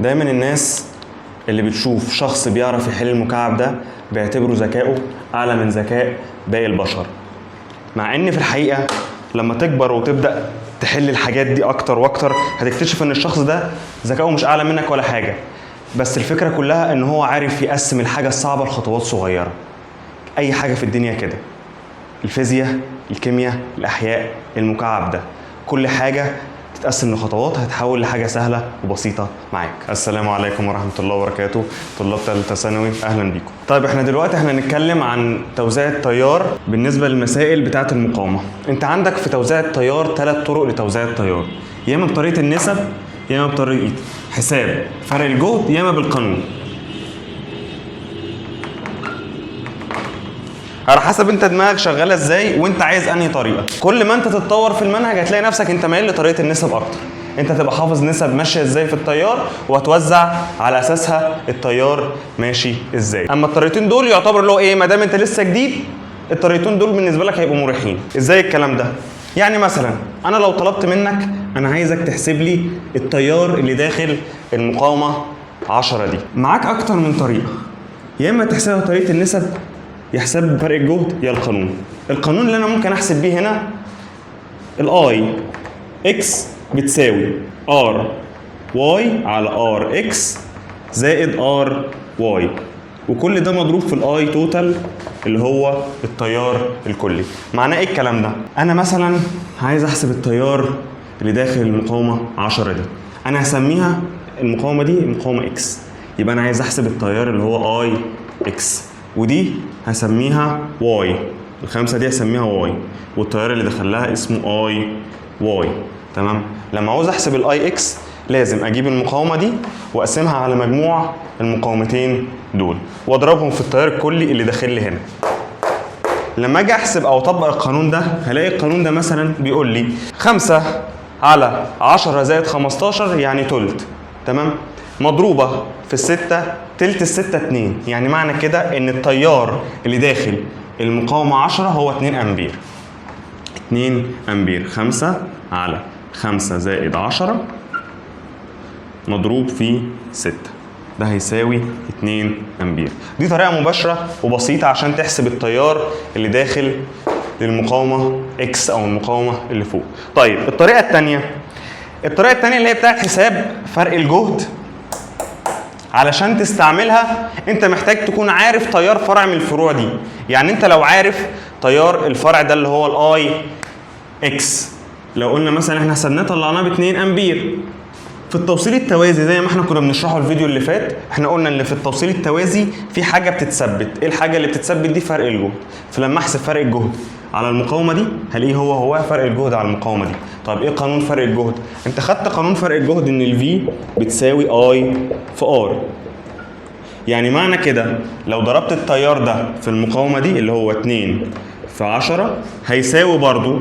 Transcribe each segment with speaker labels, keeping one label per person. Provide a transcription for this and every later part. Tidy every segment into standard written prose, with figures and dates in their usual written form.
Speaker 1: دايما الناس اللي بتشوف شخص بيعرف يحل المكعب ده بيعتبروا ذكائه اعلى من ذكاء باقي البشر، مع ان في الحقيقة لما تكبر وتبدا تحل الحاجات دي اكتر واكتر هتكتشف ان الشخص ده ذكائه مش اعلى منك ولا حاجة، بس الفكرة كلها ان هو عارف يقسم الحاجة الصعبة لخطوات صغيرة. اي حاجة في الدنيا كده، الفيزياء، الكيمياء، الاحياء، المكعب ده، كل حاجة تتقسم لخطوات هتحول لحاجة سهلة وبسيطة معاك. السلام عليكم ورحمة الله وبركاته، طلاب ثالثة ثانوي اهلا بيكم. طيب احنا دلوقتي هنتكلم عن توزيع التيار بالنسبة للمسائل بتاعه المقاومة. انت عندك في توزيع التيار 3 طرق لتوزيع التيار، يا اما بطريقة النسب، يا اما بطريقة حساب فرق الجهد، يا اما بالقانون. على حسب انت دماغك شغالة ازاي وانت عايز انهي طريقه. كل ما انت تتطور في المنهج هتلاقي نفسك انت مايل لطريقه النسب اكتر، انت تبقى حافظ نسب ماشية ازاي في التيار وهتوزع على اساسها التيار ماشي ازاي. اما الطريقتين دول يعتبر اللي هو ايه، ما دام انت لسه جديد الطريقتين دول بالنسبة لك هيبقوا مريحين. ازاي الكلام ده؟ يعني مثلا انا لو طلبت منك انا عايزك تحسب لي التيار اللي داخل المقاومة 10 دي، معاك اكتر من طريقه، يا اما تحسبها طريقه النسب، يحسب فرق الجهد، يا القانون. القانون اللي انا ممكن احسب بيه هنا ال I X بتساوي R Y على R X زائد R Y، وكل ده مضروب في ال I total اللي هو التيار الكلي. معناه ايه الكلام ده؟ انا مثلا عايز احسب التيار اللي داخل المقاومة 10 دي، انا هسميها المقاومة دي مقاومة X، يبقى انا عايز احسب التيار اللي هو I X، ودي هسميها Y، الخمسة دي هسميها Y، والتيار اللي دخلها اسمه I Y. تمام؟ لما عاوز احسب ال I X لازم اجيب المقاومة دي واقسمها على مجموع المقاومتين دول واضربهم في التيار الكلي اللي داخل لي هنا. لما اجي احسب او اطبق القانون ده هلاقي القانون ده مثلا بيقول لي 5 على 10 زائد 15 يعني تلت، تمام، مضروبة في الستة، تلت الستة 2، يعني معنى كده ان التيار اللي داخل المقاومة 10 هو 2 امبير. 2 امبير، 5 على 5 زائد 10 مضروب في 6، ده هيساوي 2 امبير. دي طريقة مباشرة وبسيطة عشان تحسب التيار اللي داخل للمقاومة X او المقاومة اللي فوق. طيب الطريقة التانية، الطريقة التانية اللي هي بتاعت حساب فرق الجهد، علشان تستعملها انت محتاج تكون عارف تيار فرع من الفروع دي. يعني انت لو عارف تيار الفرع ده اللي هو ال I X، لو قلنا مثلا احنا حسبناه طلعناه ب 2 امبير في التوصيل التوازي زي ما احنا كنا بنشرحه الفيديو اللي فات، احنا قلنا ان في التوصيل التوازي في حاجة بتتثبت. ايه الحاجة اللي بتتثبت دي؟ فرق الجهد. فلما احسب فرق الجهد على المقاومة دي هلاقيه هو هو فرق الجهد على المقاومة دي. طيب ايه قانون فرق الجهد؟ انت خدت قانون فرق الجهد ان ال V بتساوي I في R، يعني معنى كده لو ضربت التيار ده في المقاومة دي اللي هو 2 في 10 هيساوي برضو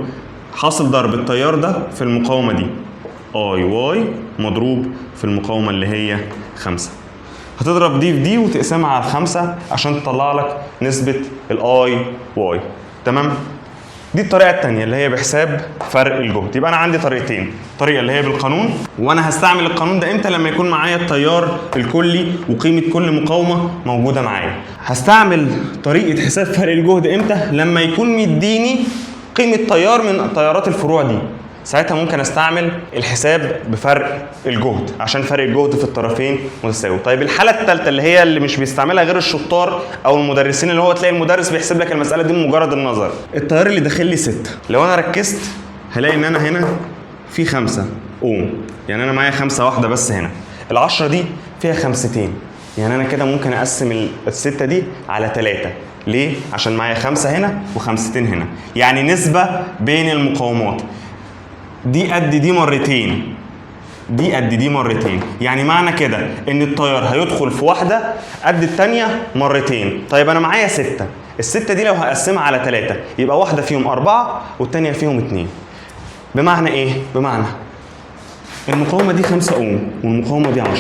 Speaker 1: حاصل ضرب التيار ده في المقاومة دي I Y مضروب في المقاومة اللي هي 5. هتضرب دي في دي وتقسمها على 5 عشان تطلع لك نسبه ال I Y. تمام؟ دي الطريقة الثانية اللي هي بحساب فرق الجهد. يبقى انا عندي طريقتين، طريقه اللي هي بالقانون، وانا هستعمل القانون ده امتى؟ لما يكون معايا التيار الكلي وقيمه كل مقاومة موجودة معايا. هستعمل طريقه حساب فرق الجهد امتى؟ لما يكون مديني قيمة تيار من تيارات الفروع دي، ساعتها ممكن استعمل الحساب بفرق الجهد عشان فرق الجهد في الطرفين متساوي. طيب الحالة الثالثة اللي هي اللي مش بيستعملها غير الشطار او المدرسين، اللي هو تلاقي المدرس بيحسب لك المسالة دي بمجرد النظر. التيار اللي داخل لي 6، لو انا ركزت هلاقي ان انا هنا في 5 اوم، يعني انا معايا 5 واحدة بس هنا، ال10 دي فيها 5، يعني انا كده ممكن اقسم ال6 دي على 3. ليه؟ عشان معايا 5 هنا و5 هنا، يعني نسبه بين المقاومات، دي قد دي مرتين، دي قد دي مرتين، يعني معنى كده ان التيار هيدخل في واحدة قد الثانية مرتين. طيب انا معايا 6، ال6 دي لو هقسمها على 3 يبقى واحدة فيهم 4 والثانية فيهم 2. بمعنى ايه؟ بمعنى المقاومة دي 5 اوم والمقاومة دي 10.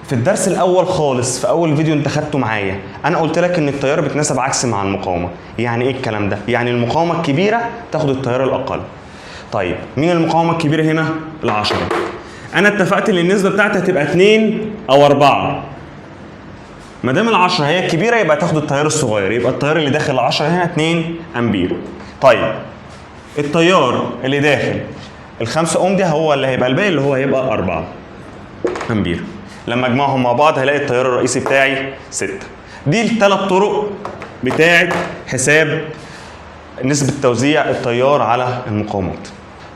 Speaker 1: في الدرس الاول خالص في اول فيديو انت خدته معايا انا قلت لك ان التيار بيتناسب عكس مع المقاومة. يعني ايه الكلام ده؟ يعني المقاومة الكبيرة تاخد التيار الاقل. طيب مين المقاومة الكبيرة هنا؟ ال10. انا اتفقت ان النسبة بتاعتي هتبقى 2 او 4. ما دام ال10 هي الكبيرة يبقى تاخد التيار الصغير، يبقى التيار اللي داخل ال10 هنا 2 امبير. طيب التيار اللي داخل ال5 اوم دي هو اللي هيبقى الباقي اللي هو هيبقى 4 امبير. لما اجمعهم مع بعض هلاقي التيار الرئيسي بتاعي 6. دي الثلاث طرق بتاعه حساب نسبة توزيع التيار على المقاومات.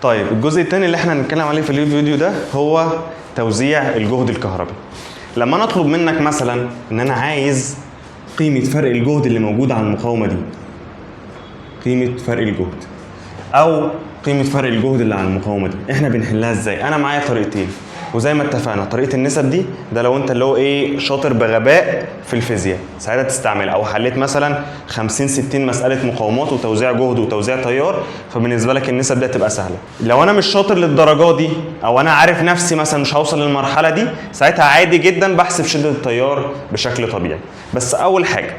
Speaker 1: طيب الجزء الثاني اللي احنا هنتكلم عليه في الفيديو ده هو توزيع الجهد الكهربي. لما انا اطلب منك مثلا ان انا عايز قيمة فرق الجهد اللي موجود على المقاومة دي، قيمة فرق الجهد او قيمة فرق الجهد اللي على المقاومة دي، احنا بنحلها ازاي؟ انا معايا طريقتين، وزي ما اتفقنا طريقة النسب دي ده لو انت اللي هو ايه شاطر بغباء في الفيزياء ساعتها تستعملها، او حليت مثلا 50 60 مسألة مقاومات وتوزيع جهد وتوزيع تيار، فبالنسبة لك النسب دي هتبقى سهلة. لو انا مش شاطر للدرجة دي او انا عارف نفسي مثلا مش هوصل للمرحلة دي، ساعتها عادي جدا بحسب شدة التيار بشكل طبيعي. بس اول حاجة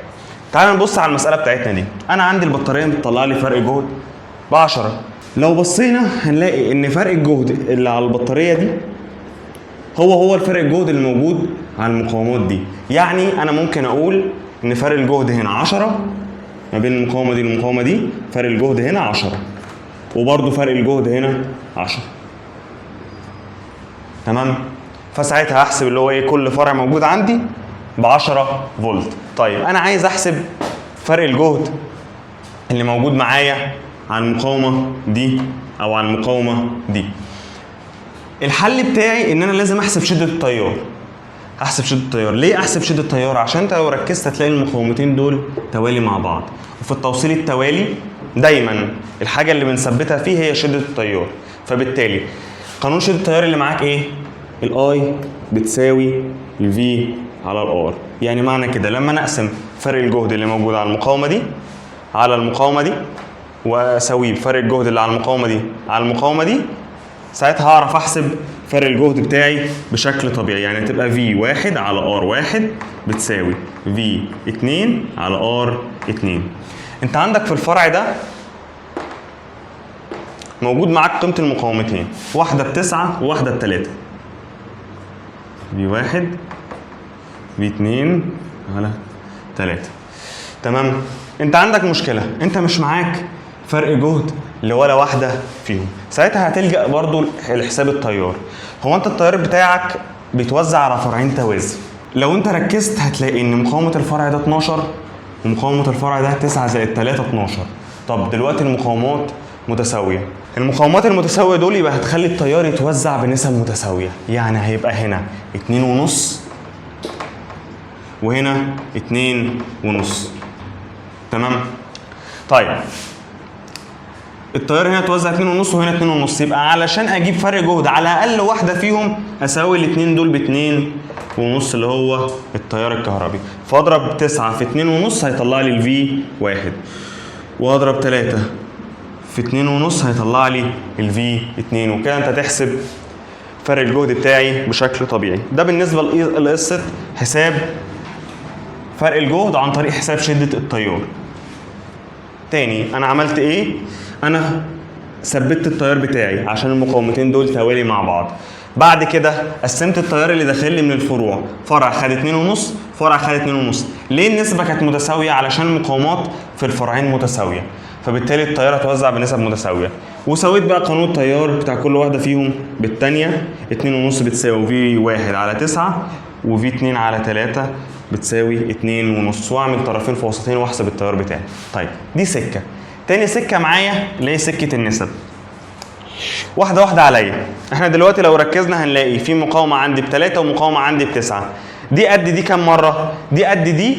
Speaker 1: تعال نبص على المسألة بتاعتنا دي. انا عندي البطارية بتطلع لي فرق جهد ب 10. لو بصينا هنلاقي ان فرق الجهد اللي على البطارية دي هو الفرق الجهد اللي موجود على المقاومات دي. يعني انا ممكن اقول ان فرق الجهد هنا 10 ما بين المقاومة دي والمقاومة دي، فرق الجهد هنا 10، وبرده فرق الجهد هنا 10. تمام؟ فساعتها هحسب اللي هو ايه كل فرع موجود عندي ب 10 فولت. طيب انا عايز احسب فرق الجهد اللي موجود معايا على المقاومة دي او على المقاومة دي. الحل بتاعي ان انا لازم احسب شده التيار. احسب شده التيار ليه؟ احسب شده التيار عشان انت لو ركزت هتلاقي المقاومتين دول توالي مع بعض، وفي التوصيل التوالي دايما الحاجة اللي بنثبتها فيه هي شده التيار. فبالتالي قانون شده التيار اللي معاك ايه؟ ال I بتساوي ال V على ال R. يعني معنى كده لما انا اقسم فرق الجهد اللي موجود على المقاومة دي على المقاومة دي واساويه بفرق الجهد اللي على المقاومة دي على المقاومة دي، ساعتها هعرف احسب فرق الجهد بتاعي بشكل طبيعي. يعني تبقى V 1 على R 1 بتساوي V 2 على R 2. انت عندك في الفرع ده موجود معاك قيمة المقاومتين، واحدة ب9 وواحدة ب3. V 1 V 2 على 3. تمام؟ انت عندك مشكلة، انت مش معاك فرق جهد لولا واحدة فيهم، ساعتها هتلجأ برضو لحساب التيار. هو انت التيار بتاعك بيتوزع على فرعين توازي. لو انت ركزت هتلاقي ان مقاومة الفرع ده 12 ومقاومة الفرع ده 9 زائد 3 12. طب دلوقتي المقاومات متساوية، المقاومات المتساوية دول يبقى هتخلي التيار يتوزع بنسب متساوية. يعني هيبقى هنا 2.5 وهنا 2.5. تمام؟ طيب التيار هنا اتوزع 2.5 وهنا 2.5، يبقى علشان اجيب فرق جهد على اقل واحدة فيهم اساوي الاثنين دول ب2.5 اللي هو التيار الكهربي. فاضرب 9 في 2.5 هيطلع لي ال V 1، واضرب 3 في 2.5 هيطلع لي ال V 2، وكده انت تحسب فرق الجهد بتاعي بشكل طبيعي. ده بالنسبة لقصة حساب فرق الجهد عن طريق حساب شده التيار. تاني انا عملت ايه؟ انا ثبتت التيار بتاعي عشان المقاومتين دول توالي مع بعض. بعد كده قسمت التيار اللي داخل لي من الفروع، فرع خد 2.5 فرع خد 2.5. ليه النسبة كانت متساوية؟ علشان المقاومات في الفرعين متساوية، فبالتالي التيار اتوزع بنسب متساوية. وسويت بقى قانون التيار بتاع كل واحدة فيهم بالثانية. 2.5 بتساوي V 1 على 9 و V 2 على 3 بتساوي 2.5، واعمل طرفين في وسطين واحسب التيار بتاعي. طيب دي سكة. تاني سكة معايا اللي هي سكة النسب. واحدة واحدة عليا. احنا دلوقتي لو ركزنا هنلاقي في مقاومة عندي ب3 ومقاومة عندي ب9. دي قد دي كام مرة؟ دي قد دي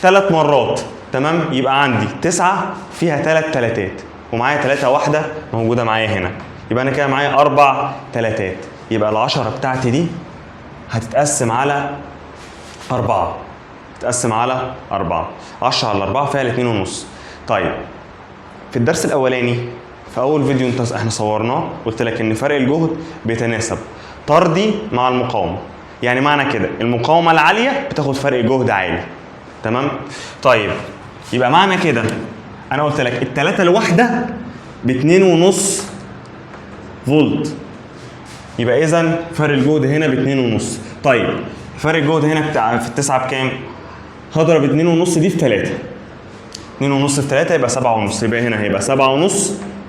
Speaker 1: 3 مرات. تمام؟ يبقى عندي 9 فيها 3 تلاتات ومعايا 3 واحدة موجودة معايا هنا، يبقى انا كده معايا 4 تلاتات. يبقى ال10 بتاعتي دي هتتقسم على 4، تتقسم على 4، 10 على 4 فيها 2.5. طيب في الدرس الاولاني في اول فيديو انت احنا صورناه قلت لك ان فرق الجهد بيتناسب طردي مع المقاومة. يعني معنى كده المقاومة العالية بتاخد فرق جهد عالي. تمام؟ طيب يبقى معنى كده انا قلت لك الثلاثة الواحدة ب 2.5 فولت. يبقى اذا فرق الجهد هنا ب 2.5. طيب فرق الجهد هنا بتاع في التسعة بكام؟ هضرب 2.5 دي في 3، 2.5 في 3 يبقى 7.5، يبقى هنا هيبقى 7.5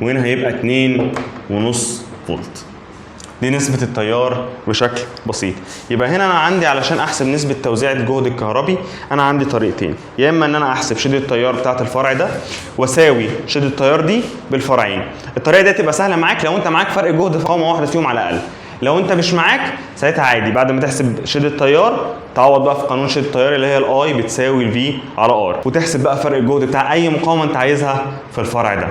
Speaker 1: وهنا هيبقى 2.5 فولت. دي نسبة التيار بشكل بسيط. يبقى هنا انا عندي علشان احسب نسبة توزيع الجهد الكهربي انا عندي طريقتين، يا اما ان انا احسب شدة التيار بتاعة الفرع ده واساوي شدة التيار دي بالفرعين. الطريقة دي تبقى سهلة معاك لو انت معاك فرق جهد في مقاومة واحدة فيهم على الاقل. لو انت مش معاك ساعتها عادي بعد ما تحسب شدة التيار تعوض بقى في قانون شدة التيار اللي هي ال I بتساوي ال V على R، وتحسب بقى فرق الجهد بتاع اي مقاومة انت عايزها في الفرع ده.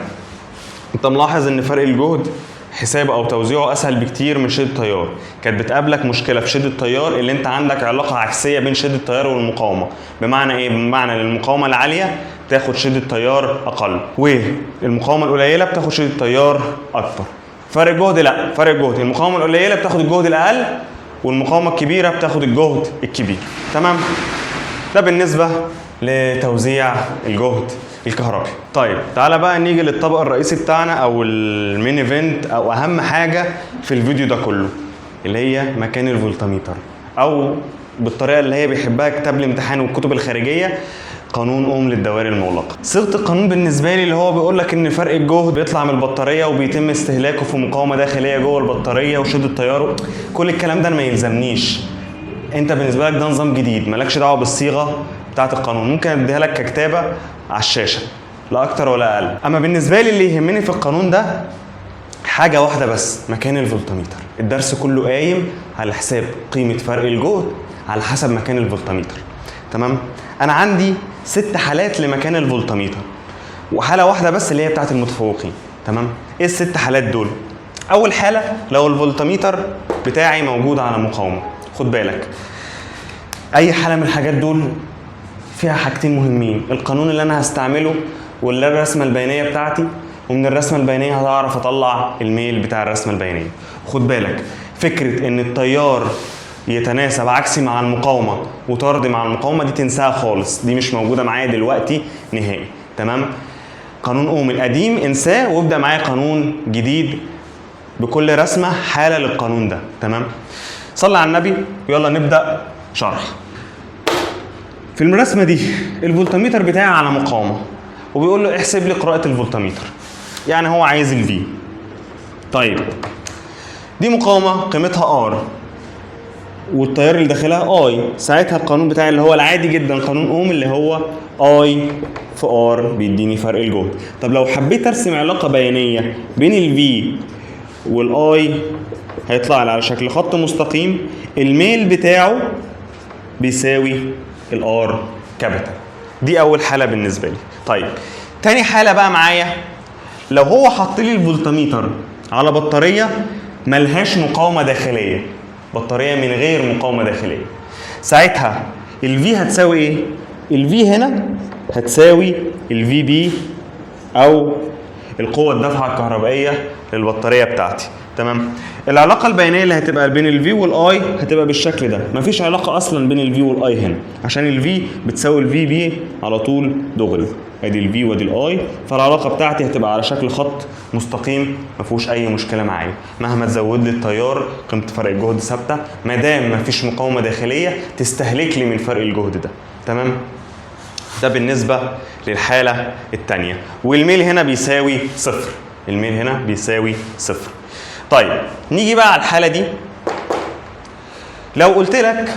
Speaker 1: انت ملاحظ ان فرق الجهد حسابه او توزيعه اسهل بكتير من شده التيار. كانت بتقابلك مشكلة في شده التيار اللي انت عندك علاقة عكسية بين شده التيار والمقاومة. بمعنى ايه؟ بمعنى ان المقاومة العالية بتاخد شده تيار اقل والمقاومة القليلة بتاخد شده تيار اكبر. فرق الجهد لا، فرق الجهد المقاومة القليلة بتاخد الجهد الاقل والمقاومة الكبيرة بتاخد الجهد الكبير. تمام؟ ده بالنسبة لتوزيع الجهد الكهربي. طيب تعالى بقى نيجي للطبق الرئيسي بتاعنا او ال main event او اهم حاجة في الفيديو ده كله، اللي هي مكان الفولتميتر، او بالطريقة اللي هي بيحبها كتاب الامتحان والكتب الخارجية، قانون اوم للدوائر المغلقة. صيغة القانون بالنسبة لي اللي هو بيقول لك ان فرق الجهد بيطلع من البطارية وبيتم استهلاكه في مقاومة داخلية جوه البطارية وشده تياره، كل الكلام ده ما يلزمنيش. انت بالنسبة لك ده نظام جديد، مالكش دعوه بالصيغه بتاعه القانون، ممكن اديها لك ككتابه على الشاشة لا اكتر ولا اقل. اما بالنسبة لي اللي يهمني في القانون ده حاجة واحدة بس، مكان الفولتميتر. الدرس كله قايم على حساب قيمة فرق الجهد على حسب مكان الفولتميتر. تمام؟ انا عندي 6 حالات لمكان الفولتميتر وحاله واحدة بس اللي هي بتاعه المتفوقين. تمام؟ ايه ال6 حالات دول؟ اول حاله لو الفولتميتر بتاعي موجود على مقاومة. خد بالك اي حاله من الحاجات دول فيها حاجتين مهمين، القانون اللي انا هستعمله واللي الرسمة البيانيه بتاعتي، ومن الرسمة البيانيه هعرف اطلع الميل بتاع الرسمة البيانيه. خد بالك فكرة ان التيار يتناسب عكسي مع المقاومة وطردي مع المقاومة دي تنساها خالص، دي مش موجودة معايا دلوقتي نهائي. تمام؟ قانون اوم القديم انساه وابدا معايا قانون جديد بكل رسمه حاله للقانون ده. تمام؟ صلي على النبي ويلا نبدا شرح. في الرسمة دي الفولتميتر بتاعي على مقاومة وبيقول له احسب لي قراءة الفولتميتر، يعني هو عايز ال V. طيب دي مقاومة قيمتها R والتيار اللي داخلها I، ساعتها القانون بتاعي اللي هو العادي جدا قانون اوم اللي هو I في R بيديني فرق الجهد. طب لو حبيت ارسم علاقة بيانيه بين ال V وال I هيطلع لي على شكل خط مستقيم الميل بتاعه بيساوي ال R capital. دي اول حاله بالنسبة لي. طيب تاني حاله بقى معايا، لو هو حط لي الفولتميتر على بطارية ملهاش مقاومة داخلية، بطارية من غير مقاومة داخلية، ساعتها ال V هتساوي ايه؟ ال V هنا هتساوي ال VB او القوة الدافعه الكهربائية للبطاريه بتاعتي. تمام؟ العلاقة البيانيه اللي هتبقى بين ال V وال I هتبقى بالشكل ده، مفيش علاقة اصلا بين ال V وال I هنا عشان ال V بتساوي ال VB على طول دغري، ادي ال V وادي ال I، فالعلاقه بتاعتي هتبقى على شكل خط مستقيم ما فيهوش اي مشكلة معايا. مهما تزود لي التيار قيمة فرق الجهد ثابتة ما دام مفيش مقاومة داخلية تستهلك لي من فرق الجهد ده. تمام؟ ده بالنسبة للحالة الثانية. والميل هنا بيساوي صفر، الميل هنا بيساوي صفر. طيب نيجي بقى على الحالة دي. لو قلت لك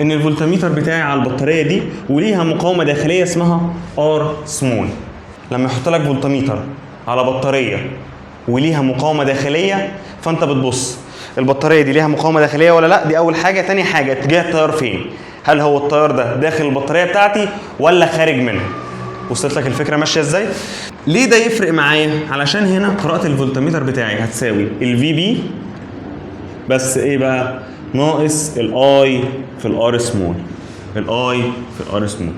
Speaker 1: ان الفولتميتر بتاعي على البطارية دي وليها مقاومة داخلية اسمها R small، لما يحط لك فولتميتر على بطارية وليها مقاومة داخلية فانت بتبص البطارية دي ليها مقاومة داخلية ولا لا، دي اول حاجة. تاني حاجة اتجاه التيار فين، هل هو التيار ده داخل البطارية بتاعتي ولا خارج منها. وصلت لك الفكرة ماشية ازاي؟ ليه ده يفرق معايا؟ علشان هنا قراءة الفولتميتر بتاعي هتساوي ال VB بس ايه بقى؟ ناقص ال I في ال R small، ال I في ال R small.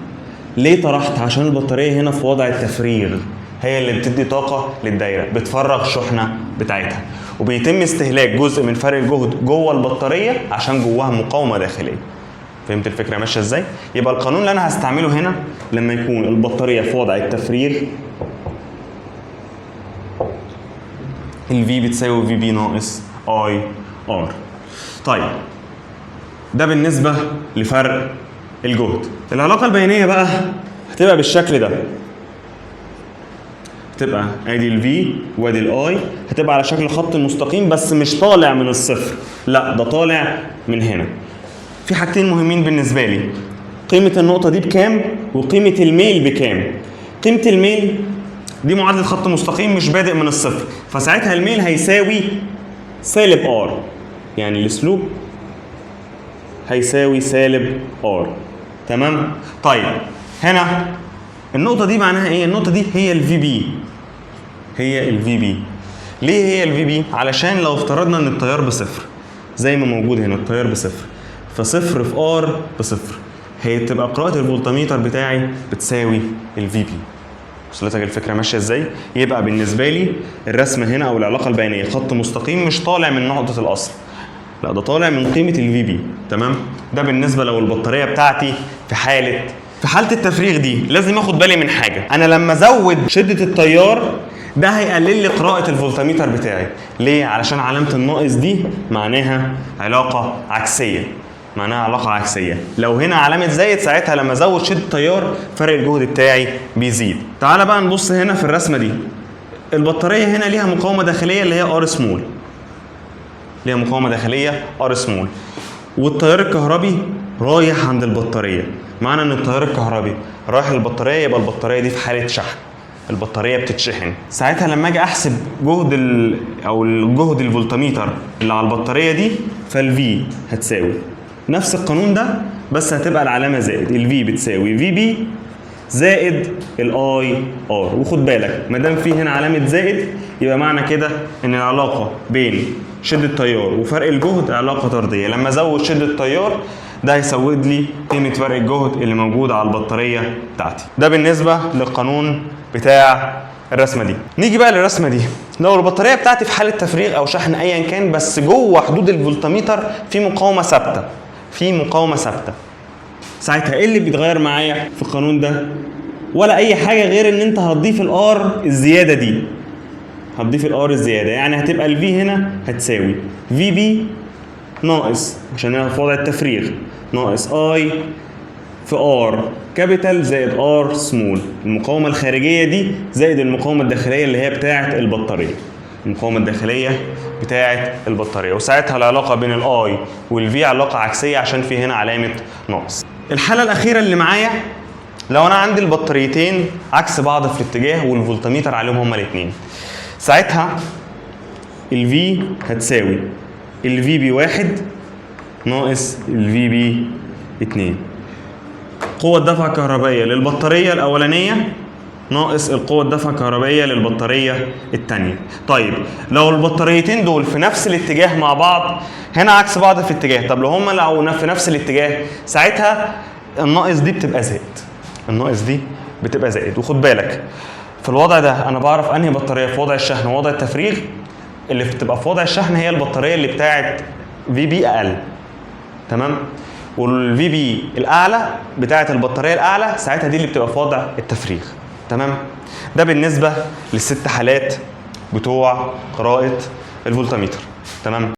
Speaker 1: ليه طرحت؟ عشان البطارية هنا في وضع التفريغ، هي اللي بتدي طاقة للدايره، بتفرغ شحنه بتاعتها، وبيتم استهلاك جزء من فرق الجهد جوه البطارية عشان جواها مقاومة داخلية. فهمت الفكرة ماشية ازاي؟ يبقى القانون اللي انا هستعمله هنا لما يكون البطارية في وضع التفريغ ال V بتساوي VB ناقص I R. طيب ده بالنسبة لفرق الجهد. العلاقة البينية بقى هتبقى بالشكل ده، هتبقى ادي ال V وادي ال I، هتبقى على شكل خط مستقيم بس مش طالع من الصفر، لا ده طالع من هنا. في حاجتين مهمين بالنسبة لي، قيمة النقطة دي بكام وقيمه الميل بكام. قيمة الميل دي معادلة خط مستقيم مش بادئ من الصفر، فساعتها الميل هيساوي سالب R، يعني ال slope هيساوي سالب R. تمام؟ طيب هنا النقطة دي معناها ايه؟ النقطة دي هي ال VB، هي ال VB. ليه هي ال VB؟ علشان لو افترضنا ان التيار بصفر زي ما موجود هنا، التيار بصفر، فصفر في R بصفر، هي تبقى قراءة الفولتميتر بتاعي بتساوي ال VB. وصلتك الفكرة ماشية ازاي؟ يبقى بالنسبة لي الرسمة هنا او العلاقة البينية خط مستقيم مش طالع من نقطة الأصل، لا ده طالع من قيمة ال VB. تمام؟ ده بالنسبة لو البطارية بتاعتي في حالة التفريغ. دي لازم اخد بالي من حاجة، انا لما ازود شدة التيار ده هيقلل لي قراءة الفولتميتر بتاعي. ليه؟ علشان علامة الناقص دي معناها علاقة عكسية، معناها علاقة عكسية. لو هنا علامة زائد ساعتها لما ازود شدة التيار فرق الجهد بتاعي بيزيد. تعال بقى نبص هنا في الرسمة دي، البطارية هنا ليها مقاومة داخلية اللي هي R small، ليها مقاومة داخلية R small، والتيار الكهربي رايح عند البطارية. معنى ان التيار الكهربي رايح للبطارية يبقى البطارية دي في حالة شحن، البطارية بتتشحن. ساعتها لما اجي احسب جهد ال او الجهد الفولتميتر اللي على البطارية دي، فال V هتساوي نفس القانون ده بس هتبقى العلامة زائد، ال V بتساوي VB زائد ال I R. وخد بالك ما دام في هنا علامة زائد يبقى معنى كده ان العلاقة بين شده التيار وفرق الجهد علاقة طرديه. لما ازود شده التيار ده هيزود لي قيمة فرق الجهد اللي موجود على البطارية بتاعتي. ده بالنسبة للقانون بتاع الرسمة دي. نيجي بقى للرسمه دي، لو البطارية بتاعتي في حاله تفريغ او شحن ايا كان، بس جوه حدود الفولتميتر في مقاومة ثابته، في مقاومة ثابته، ساعتها ايه اللي بيتغير معايا في القانون ده؟ ولا اي حاجة غير ان انت هتضيف ال R الزيادة دي، هتضيف ال R الزياده، يعني هتبقى ال V هنا هتساوي VB ناقص، عشان هي في وضع التفريغ، ناقص I في R capital زائد R small، المقاومة الخارجية دي زائد المقاومة الداخلية اللي هي بتاعه البطاريه، المقاومة الداخلية بتاعه البطاريه. وساعتها العلاقة بين ال I وال V علاقة عكسية عشان في هنا علامة ناقص. الحالة الاخيرة اللي معايا، لو انا عندي البطاريتين عكس بعض في الاتجاه والفولتميتر عليهم هما الاثنين، ساعتها ال V هتساوي ال VB واحد ناقص ال VB 2، قوة الدفع الكهربائية للبطارية الأولانية ناقص القوة الدفع الكهربائية للبطارية الثانية. طيب لو البطاريتين دول في نفس الاتجاه مع بعض، هنا عكس بعض في الاتجاه، طب لو هما لو في نفس الاتجاه ساعتها الناقص دي بتبقى زائد، الناقص دي بتبقى زائد. وخد بالك في الوضع ده انا بعرف انهي بطارية في وضع الشحن ووضع التفريغ. اللي بتبقى في وضع الشحن هي البطارية اللي بتاعت VB اقل، تمام؟ وال VB الاعلى بتاعه البطارية الاعلى ساعتها دي اللي بتبقى في وضع التفريغ. تمام؟ ده بالنسبة للست حالات بتوع قراءة الفولتميتر. تمام؟